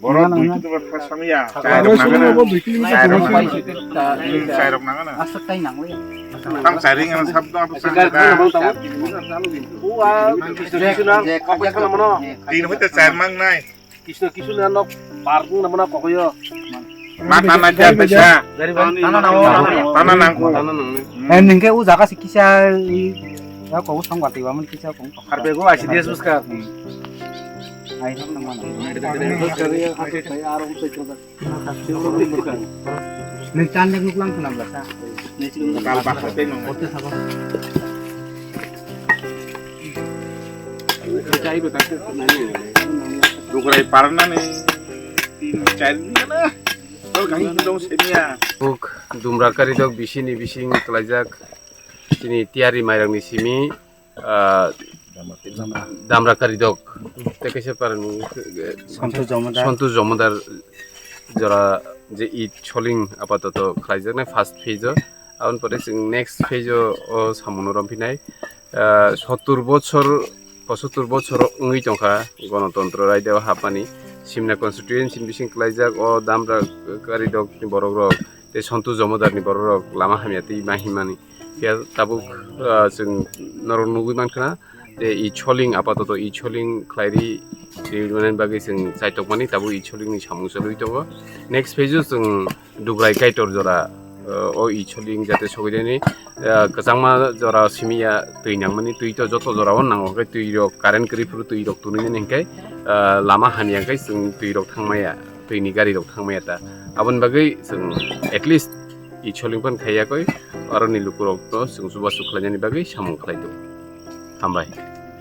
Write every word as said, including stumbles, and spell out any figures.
Borok dui kilometer thang samya. Chairok nangana. Hmm, chairok nangana. Tam chairing ang sabdo apo sangda. Tin hoite chair mang nai. Kisno kisno na nok park na mona kokoyo. Mata na jar desa. Tana nango. Tana nango. Eh, ningke u jaga si kisa i ya ko song gati wa mun kisa ko. Harbe go asi dia suska. Ai ham nang mana. Ni tan jak nuklang khna bla sa. Kal baksa tei nang. Bote sabo. Dugrai parnani tin char ni na. Dol gahi dong semia. Buk dumra karidok bisini bising kelaijak. Chini tiyari mairangni simi, ah, damra karidok. Tei kaisa parani, eh, Santu Jomodar. Santu Jomodar jora je i choling apatoto khlaijaknai first phase o. Aboni pore chwng next phase o, o samungno romphinai. Ah, sottur bochor, pochottor bochor wngwi tongkha Ganatantro Raida o hapmani. Simna constituency bising khlaijak o damra karidokni borokrok tei Santu Jomodar ni borokrok lama hamya twi ma himani. Phiya tabuk, ah, chwng norok nugwi mankha na, je i choling apatoto i choling khlairi, ri rwna bagwi chwng chaitokmani tabuk i choling ni samung cholwi tongo. Next phase o chwng Dugrai Kaitor jora, ah, o i choling jate sogwi deni, ah, kwchangma jora simi ya twi nangmani, twi to joto jora o nango, hwnkhe twi rok current kwrwi phuru twi rok tunui nani hwnkhe, ah, lama hamya hwnkhe chwng twi rok thangmaya, twi ni gari rok thangmaya ta. Aboni bagwi chwng at least i choling phan khaiyakoi, aroni lukurokno chwng chubachu khlainani bagwi samung khlai tongo. Hambai.